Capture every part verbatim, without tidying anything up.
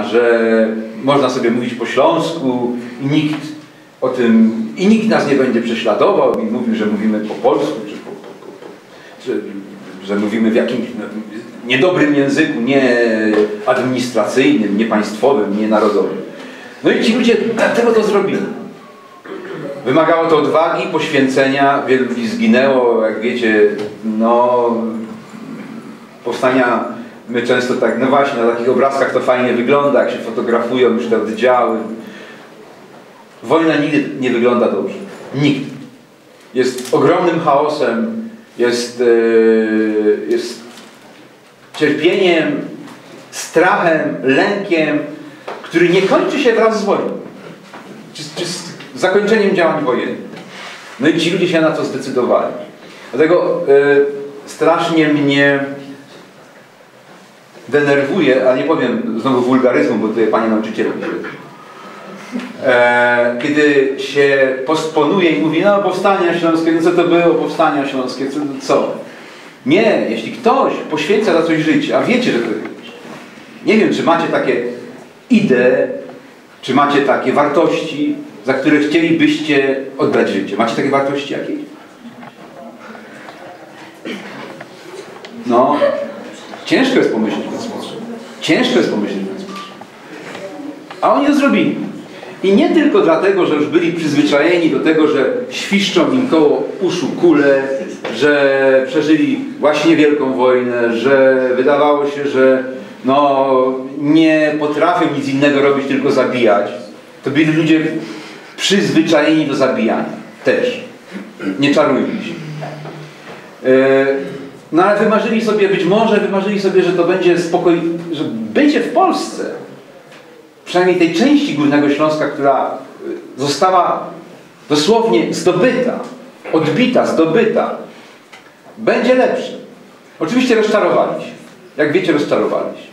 że można sobie mówić po śląsku i nikt o tym, i nikt nas nie będzie prześladował i mówił, że mówimy po polsku, czy po, po, po, po, że, że mówimy w jakimś, no, niedobrym języku, nieadministracyjnym, niepaństwowym, nienarodowym. No i ci ludzie dlatego to zrobili. Wymagało to odwagi, poświęcenia, wielu ludzi zginęło, jak wiecie, no, powstania, my często tak, no właśnie, na takich obrazkach to fajnie wygląda, jak się fotografują już te oddziały. Wojna nigdy nie wygląda dobrze. Nigdy. Jest ogromnym chaosem, jest, e, jest cierpieniem, strachem, lękiem, który nie kończy się wraz z wojną, czy, czy z zakończeniem działań wojennych. No i ci ludzie się na to zdecydowali. Dlatego, e, strasznie mnie denerwuje, a nie powiem znowu wulgaryzmu, bo tutaj panie nauczyciele mi się, e, kiedy się postponuje i mówi, no, powstania śląskie, no co to było, powstania śląskie, co, co? Nie, jeśli ktoś poświęca za coś życie, a wiecie, że to, nie wiem, czy macie takie idee, czy macie takie wartości, za które chcielibyście oddać życie? Macie takie wartości jakieś? No, ciężko jest pomyśleć w ten sposób. Ciężko jest pomyśleć w ten sposób. A oni to zrobili. I nie tylko dlatego, że już byli przyzwyczajeni do tego, że świszczą im koło uszu kule, że przeżyli właśnie wielką wojnę, że wydawało się, że, no, nie potrafią nic innego robić, tylko zabijać. To byli ludzie przyzwyczajeni do zabijania. Też. Nie czarujmy się. E, no ale wymarzyli sobie, być może wymarzyli sobie, że to będzie spokoj, że bycie w Polsce, przynajmniej tej części Górnego Śląska, która, e, została dosłownie zdobyta, odbita, zdobyta, będzie lepsze. Oczywiście rozczarowali się. Jak wiecie, rozczarowali się.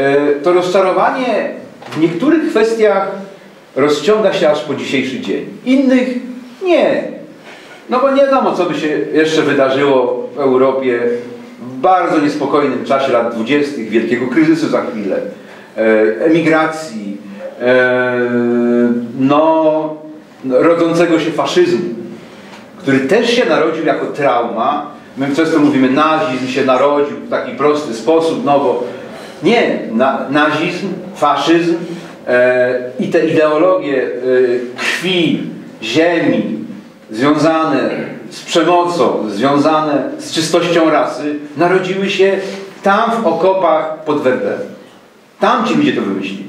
E, to rozczarowanie w niektórych kwestiach rozciąga się aż po dzisiejszy dzień. Innych nie. No bo nie wiadomo, co by się jeszcze wydarzyło w Europie w bardzo niespokojnym czasie lat dwudziestych, wielkiego kryzysu za chwilę, e, emigracji, e, no, rodzącego się faszyzmu, który też się narodził jako trauma. My często mówimy, nazizm się narodził w taki prosty sposób, no bo nie, na, nazizm, faszyzm, e, i te ideologie, e, krwi, ziemi, związane z przemocą, związane z czystością rasy, narodziły się tam w okopach pod Werderem. Tam ci ludzie to wymyślili,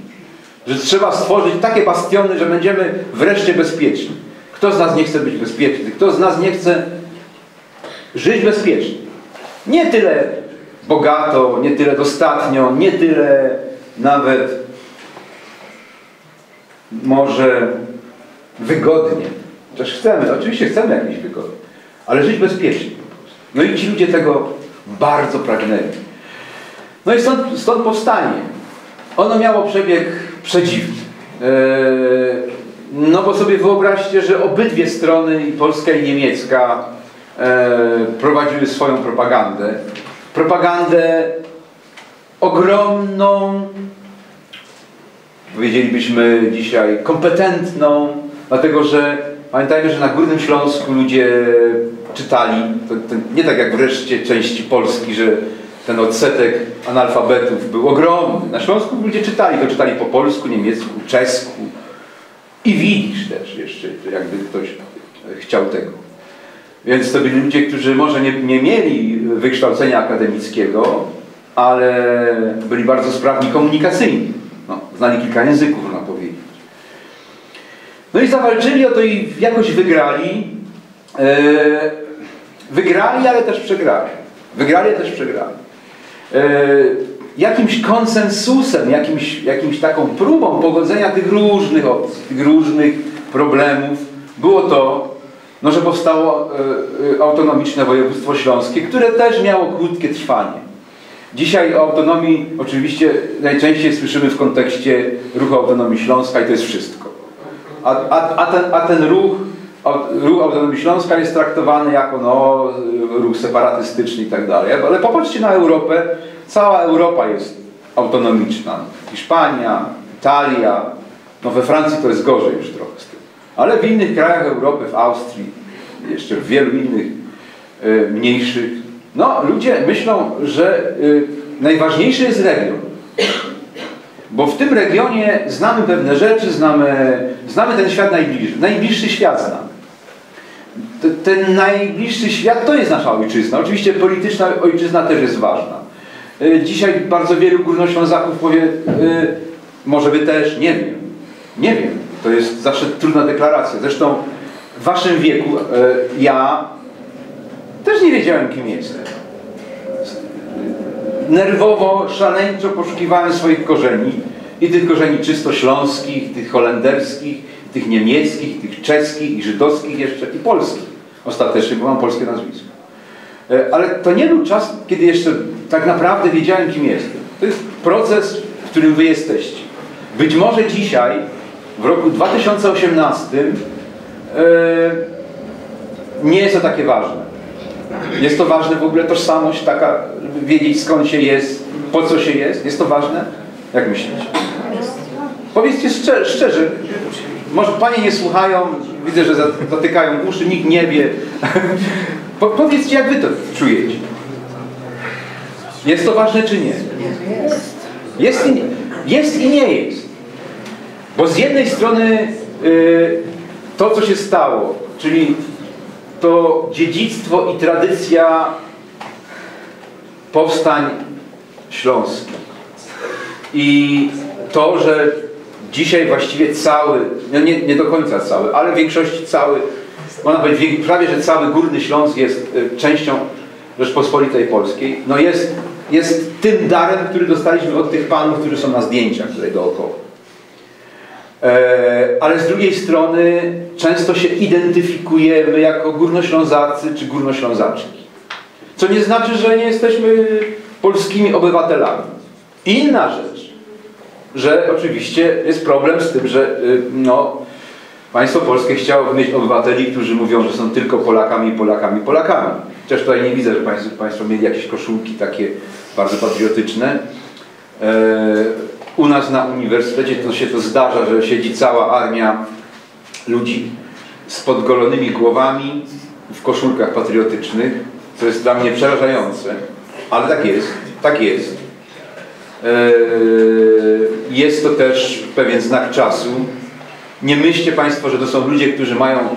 że trzeba stworzyć takie bastiony, że będziemy wreszcie bezpieczni. Kto z nas nie chce być bezpieczny? Kto z nas nie chce żyć bezpiecznie? Nie tyle bogato, nie tyle dostatnio, nie tyle nawet może wygodnie. Chociaż chcemy, oczywiście chcemy jakiejś wygody, ale żyć bezpiecznie po prostu. No i ci ludzie tego bardzo pragnęli. No i stąd, stąd powstanie. Ono miało przebieg przedziwny. E, no bo sobie wyobraźcie, że obydwie strony, i polska, i niemiecka, e, prowadziły swoją propagandę. Propagandę ogromną, powiedzielibyśmy dzisiaj kompetentną, dlatego że pamiętajmy, że na Górnym Śląsku ludzie czytali, to, to nie tak jak w reszcie części Polski, że ten odsetek analfabetów był ogromny. Na Śląsku ludzie czytali, to czytali po polsku, niemiecku, czesku i w jidysz też jeszcze, jakby ktoś chciał tego. Więc to byli ludzie, którzy może nie, nie mieli wykształcenia akademickiego, ale byli bardzo sprawni komunikacyjnie. No, znali kilka języków, można powiedzieć. No i zawalczyli o to i jakoś wygrali. E, wygrali, ale też przegrali. Wygrali, ale też przegrali. E, jakimś konsensusem, jakimś, jakimś taką próbą pogodzenia tych różnych opcji, tych różnych problemów było to, no, że powstało, e, e, autonomiczne województwo śląskie, które też miało krótkie trwanie. Dzisiaj o autonomii oczywiście najczęściej słyszymy w kontekście ruchu autonomii Śląska i to jest wszystko. A, a, a, ten, a ten ruch, au-, ruch autonomii Śląska jest traktowany jako, no, ruch separatystyczny i tak dalej. Ale popatrzcie na Europę. Cała Europa jest autonomiczna. Hiszpania, Italia, no we Francji to jest gorzej już trochę z tym. Ale w innych krajach Europy, w Austrii, jeszcze w wielu innych e, mniejszych, no ludzie myślą, że e, najważniejszy jest region. Bo w tym regionie znamy pewne rzeczy, znamy, znamy ten świat najbliższy, najbliższy świat znamy. Te- Ten najbliższy świat to jest nasza ojczyzna. Oczywiście polityczna ojczyzna też jest ważna. E, Dzisiaj bardzo wielu Górnoślązaków powie, e, może wy też, nie wiem. Nie wiem. To jest zawsze trudna deklaracja. Zresztą w waszym wieku e, ja też nie wiedziałem, kim jestem. Nerwowo, szaleńczo poszukiwałem swoich korzeni. I tych korzeni czysto śląskich, tych holenderskich, tych niemieckich, tych czeskich i żydowskich jeszcze i polskich. Ostatecznie, bo mam polskie nazwisko. E, Ale to nie był czas, kiedy jeszcze tak naprawdę wiedziałem, kim jestem. To jest proces, w którym wy jesteście. Być może dzisiaj, w roku dwa tysiące osiemnastym, e, nie jest to takie ważne. Jest to ważne w ogóle tożsamość, taka, żeby wiedzieć, skąd się jest, po co się jest. Jest to ważne? Jak myślicie? Powiedzcie szczerze, szczerze. Może panie nie słuchają, widzę, że za- zatykają uszy, nikt nie wie. Po, powiedzcie, jak wy to czujecie. Jest to ważne czy nie? Jest i nie jest. Bo z jednej strony y, to, co się stało, czyli to dziedzictwo i tradycja powstań śląskich i to, że dzisiaj właściwie cały, no nie, nie do końca cały, ale w większości cały, można powiedzieć, prawie że cały Górny Śląsk jest y, częścią Rzeczpospolitej Polskiej, no jest, jest tym darem, który dostaliśmy od tych panów, którzy są na zdjęciach tutaj dookoła. E, ale z drugiej strony często się identyfikujemy jako Górnoślązacy czy Górnoślązaczki. Co nie znaczy, że nie jesteśmy polskimi obywatelami. Inna rzecz, że oczywiście jest problem z tym, że y, no, państwo polskie chciałoby mieć obywateli, którzy mówią, że są tylko Polakami, Polakami, Polakami. Chociaż tutaj nie widzę, że państwo, państwo mieli jakieś koszulki takie bardzo patriotyczne. E, U nas na uniwersytecie to się to zdarza, że siedzi cała armia ludzi z podgolonymi głowami w koszulkach patriotycznych, co jest dla mnie przerażające, ale tak jest, tak jest. E, Jest to też pewien znak czasu. Nie myślcie państwo, że to są ludzie, którzy mają e, e,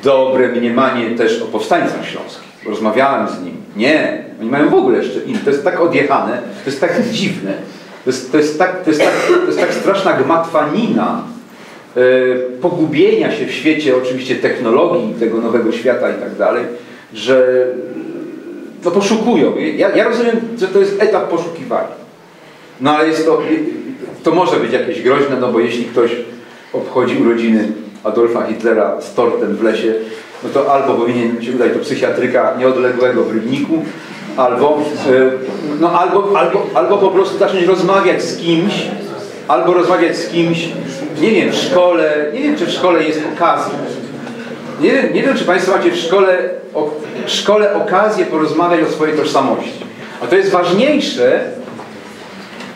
dobre mniemanie też o powstańcach śląskich. Rozmawiałem z nim. Nie, oni mają w ogóle jeszcze inne. To jest tak odjechane, to jest tak dziwne, to jest, to jest, tak, to jest, tak, to jest tak straszna gmatwanina e, pogubienia się w świecie oczywiście technologii, tego nowego świata i tak dalej, że no poszukują. Ja, ja rozumiem, że to jest etap poszukiwania. No ale jest to, to może być jakieś groźne, no bo jeśli ktoś obchodzi urodziny Adolfa Hitlera z tortem w lesie, no to albo powinien się udać do psychiatryka nieodległego w Rybniku, albo, e, no albo, albo, albo po prostu zacząć rozmawiać z kimś, albo rozmawiać z kimś, nie wiem, w szkole, nie wiem, czy w szkole jest okazja. Nie wiem, nie wiem, czy państwo macie w szkole, o, w szkole okazję porozmawiać o swojej tożsamości. A to jest ważniejsze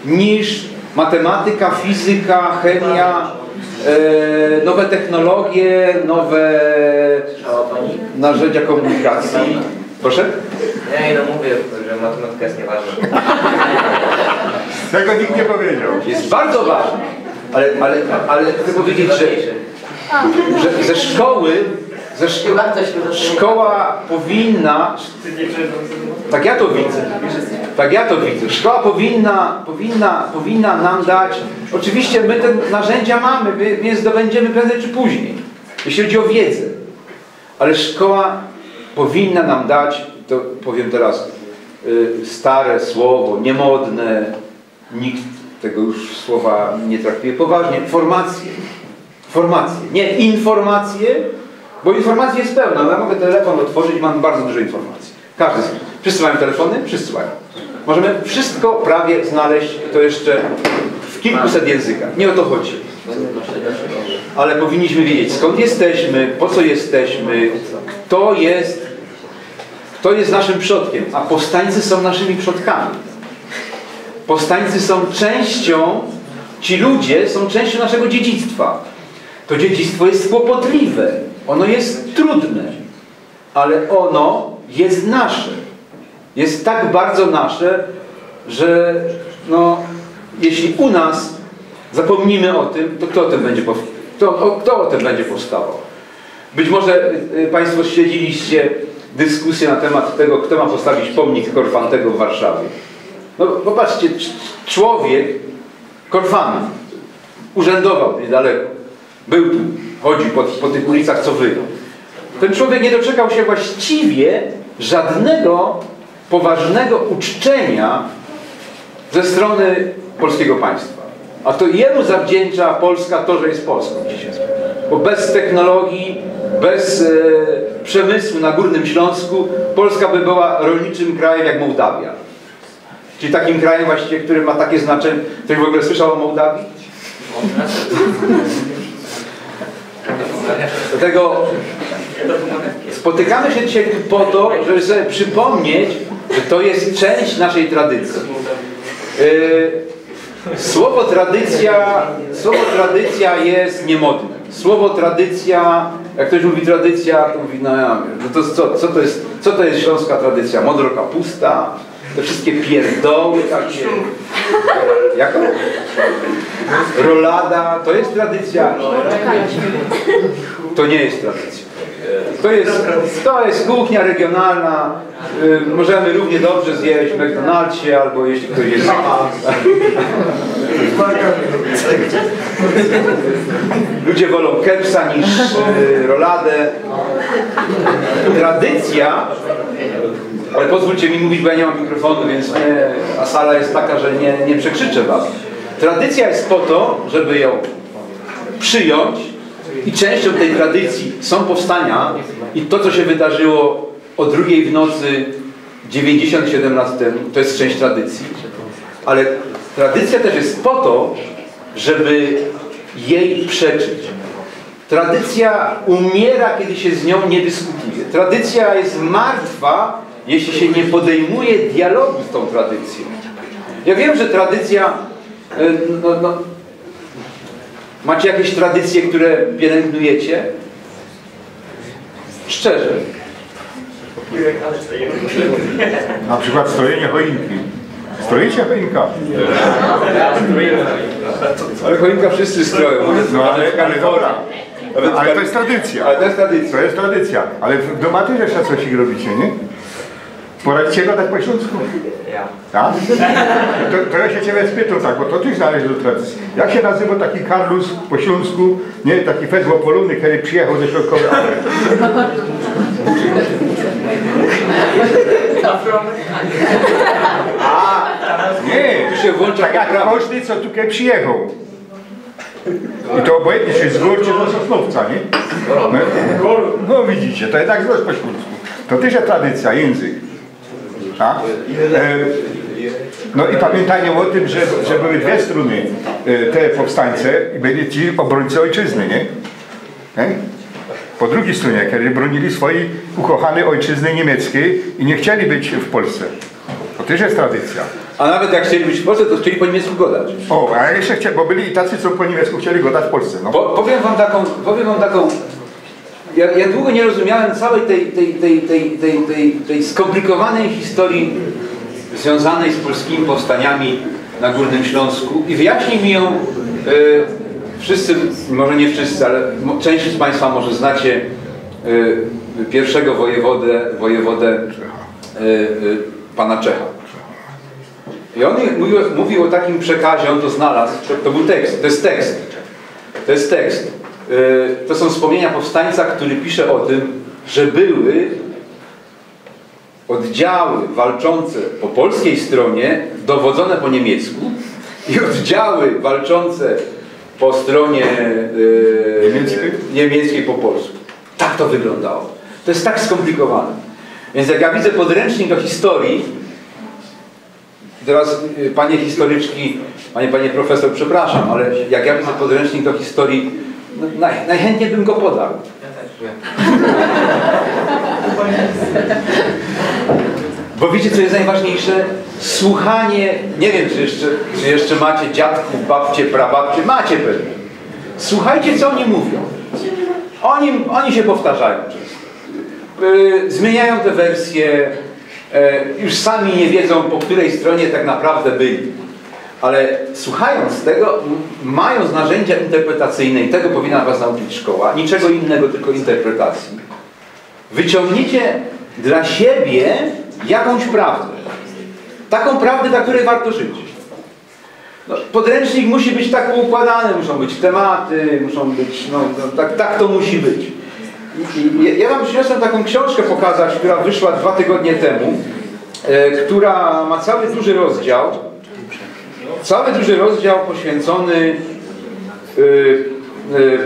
niż matematyka, fizyka, chemia, e, nowe technologie, nowe narzędzia komunikacji. Proszę? Ja no mówię, że matematyka jest nieważna. Tego nikt nie powiedział. Jest bardzo ważne. Ale, ale, ale chcę powiedzieć, że, że ze szkoły, ze szkoły szkoła powinna, tak ja to widzę, tak ja to widzę, szkoła powinna, powinna, powinna nam dać, oczywiście my te narzędzia mamy, my je zdobędziemy prędzej czy później, jeśli chodzi o wiedzę, ale szkoła powinna nam dać, to powiem teraz y, stare słowo, niemodne, nikt tego już słowa nie traktuje poważnie, formacje. Formacje, nie informacje, bo informacji jest pełno, ale ja mogę telefon otworzyć i mam bardzo dużo informacji. Każdy z nich. Wszyscy mają telefony? Wszyscy mają. Możemy wszystko prawie znaleźć, to jeszcze w kilkuset językach. Nie o to chodzi. Ale powinniśmy wiedzieć, skąd jesteśmy, po co jesteśmy, kto jest, kto jest naszym przodkiem, a powstańcy są naszymi przodkami. Powstańcy są częścią, ci ludzie są częścią naszego dziedzictwa. To dziedzictwo jest kłopotliwe, ono jest trudne, ale ono jest nasze. Jest tak bardzo nasze, że no, jeśli u nas zapomnimy o tym, to kto o tym będzie, pow- kto, o, kto o tym będzie powstawał? Być może y, Państwo śledziliście dyskusję na temat tego, kto ma postawić pomnik Korfantego w Warszawie. No popatrzcie, człowiek, Korfanty, urzędował niedaleko, był tu, chodził po, po tych ulicach co wy. Ten człowiek nie doczekał się właściwie żadnego poważnego uczczenia ze strony polskiego państwa. A to jemu zawdzięcza Polska to, że jest Polską dzisiaj. Bo bez technologii, bez e, przemysłu na Górnym Śląsku Polska by była rolniczym krajem jak Mołdawia. Czyli takim krajem właściwie, który ma takie znaczenie. Ktoś w ogóle słyszał o Mołdawii? Dlatego spotykamy się dzisiaj tu po to, żeby sobie przypomnieć, że to jest część naszej tradycji. Yy, słowo tradycja, słowo tradycja jest niemodne. Słowo tradycja, jak ktoś mówi tradycja, to mówi, no ja wiem, no to co, co, to jest, co to jest śląska tradycja? Modro kapusta? Te wszystkie pierdoły takie. Jako? Rolada, to jest tradycja? To nie jest tradycja. To jest, to jest kuchnia regionalna. Y, możemy równie dobrze zjeść w McDonaldsie, albo jeśli ktoś jest. Ludzie wolą kepsa niż y, roladę. Tradycja, ale pozwólcie mi mówić, bo ja nie mam mikrofonu, więc nie, a sala jest taka, że nie, nie przekrzyczę was. Tradycja jest po to, żeby ją przyjąć i częścią tej tradycji są powstania i to, co się wydarzyło o drugiej w nocy dziewięćdziesiąt siedem lat temu, to jest część tradycji. Ale tradycja też jest po to, żeby jej przeczyć. Tradycja umiera, kiedy się z nią nie dyskutuje. Tradycja jest martwa, jeśli się nie podejmuje dialogu z tą tradycją. Ja wiem, że tradycja. E, no, no, macie jakieś tradycje, które pielęgnujecie? Szczerze. Na przykład strojenie choinki. Stroicie choinka? Ale choinka wszyscy stroją. No ale, ale dobra. Nawet Ale to kar- jest tradycja. Ale to jest tradycja. To jest tradycja. Ale w domu też jeszcze coś robicie, nie? Poradzicie gadać po śląsku? Ja. Tak? To, to ja się ciebie spytam tak, bo to też należy do tradycji. Jak się nazywa taki karlus po śląsku, nie? Taki fest opolony, który przyjechał ze środkowej Afryki. A, nie, Tu się włącza tak jak poprawka. Każdy, co tutaj przyjechał. I to obojętnie, czy z gór, czy ze Sosnowca, nie? No, no widzicie, to jednak złość po śląsku. To też jest tradycja, język. Tak? E, no i pamiętanie o tym, że, że były dwie strony e, te powstańce i byli ci obrońcy ojczyzny, nie? Nie? Po drugiej stronie, kiedy bronili swojej ukochanej ojczyzny niemieckiej i nie chcieli być w Polsce. To też jest tradycja. A nawet jak chcieli być w Polsce, to chcieli po niemiecku godać. O, a ja jeszcze chciałem, bo byli i tacy, co po niemiecku chcieli godać w Polsce. No. Bo, powiem wam taką, powiem wam taką. Ja, ja długo nie rozumiałem całej tej, tej, tej, tej, tej, tej, tej skomplikowanej historii związanej z polskimi powstaniami na Górnym Śląsku i wyjaśnił mi ją e, wszyscy, może nie wszyscy, ale mo- część z Państwa może znacie e, pierwszego wojewodę, wojewodę e, e, pana Czecha. I on mówił, mówił o takim przekazie, on to znalazł, to, to był tekst, to jest tekst. To jest tekst. E, To są wspomnienia powstańca, który pisze o tym, że były oddziały walczące po polskiej stronie, dowodzone po niemiecku, i oddziały walczące po stronie e, Niemieckiej? niemieckiej po polsku. Tak to wyglądało. To jest tak skomplikowane. Więc jak ja widzę podręcznik do historii, teraz y, panie historyczki, panie, panie profesor, przepraszam, ale jak ja widzę podręcznik do historii, no, naj, najchętniej bym go podarł. Bo wiecie, co jest najważniejsze? Słuchanie, nie wiem, czy jeszcze, czy jeszcze macie dziadków, babcie, prababcie, macie pewnie. Słuchajcie, co oni mówią. Oni, oni się powtarzają często. Yy, zmieniają te wersje, e, już sami nie wiedzą, po której stronie tak naprawdę byli. Ale słuchając tego, m- mając narzędzia interpretacyjne, i tego powinna was nauczyć szkoła, niczego innego, tylko interpretacji, wyciągniecie dla siebie jakąś prawdę. Taką prawdę, dla której warto żyć. No, podręcznik musi być tak poukładany, muszą być tematy, muszą być, no, no tak, tak to musi być. I, i ja wam przyniosłem taką książkę pokazać, która wyszła dwa tygodnie temu, e, która ma cały duży rozdział, cały duży rozdział poświęcony y, y,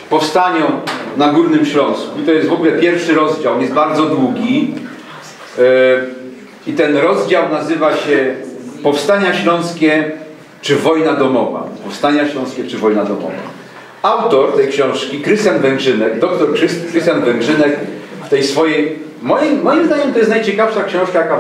powstaniu na Górnym Śląsku. I to jest w ogóle pierwszy rozdział, on jest bardzo długi. E, I ten rozdział nazywa się Powstania Śląskie czy Wojna Domowa? Powstania Śląskie czy Wojna Domowa? Autor tej książki, Krystian Węgrzynek, doktor Krys- Krystian Węgrzynek, w tej swojej, moim, moim zdaniem to jest najciekawsza książka, jaka